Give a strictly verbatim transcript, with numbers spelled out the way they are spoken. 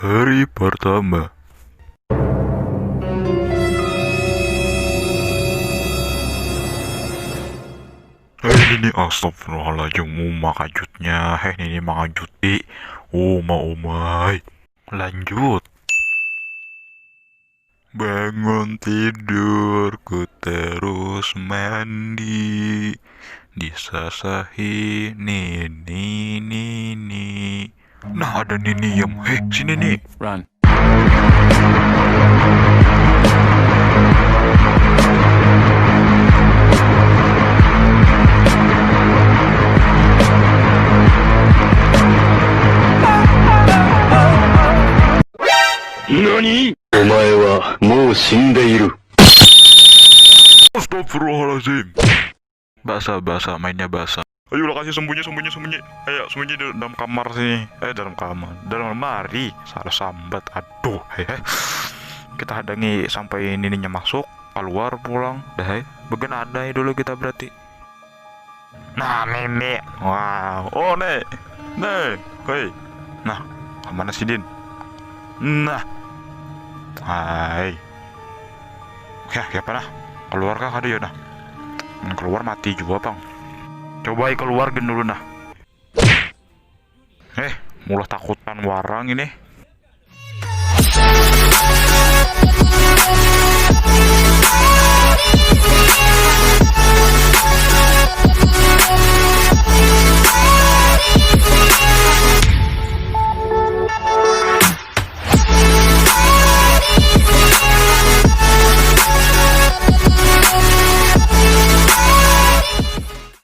Hari pertama. Hei Nini, astagfirullahaladzim, uma kajutnya. Hei Nini mangajuti, uma umai. Lanjut. Bangun tidur, ku terus mandi. Disasahi Nini, Nini. Nah, ada Nini, yem. Hei, sini nih. Run. Nani? Omae wa mou shindeiru. Astagfirullahaladzim. Basah, basah, mainnya basah. Ayo, lokasi sembunyi, sembunyi, sembunyi. Ayo, sembunyi di dalam kamar sini. Eh, dalam kamar. Dalam lemari. Salah sambat. Aduh, hehe. Kita hadangi sampai nininya masuk, keluar pulang. Dah, hei. Bagian ada dulu kita berarti. Nah, nini. Wah, oh, nih. Nih, hei. Nah, kemana si Din? Nah. Hai. Ya, siapa nah? Keluar kah ada ya nah? Hmm, keluar mati juga, pang. Coba ai keluar gin dulu nah. Eh, mulah takutan warang ini.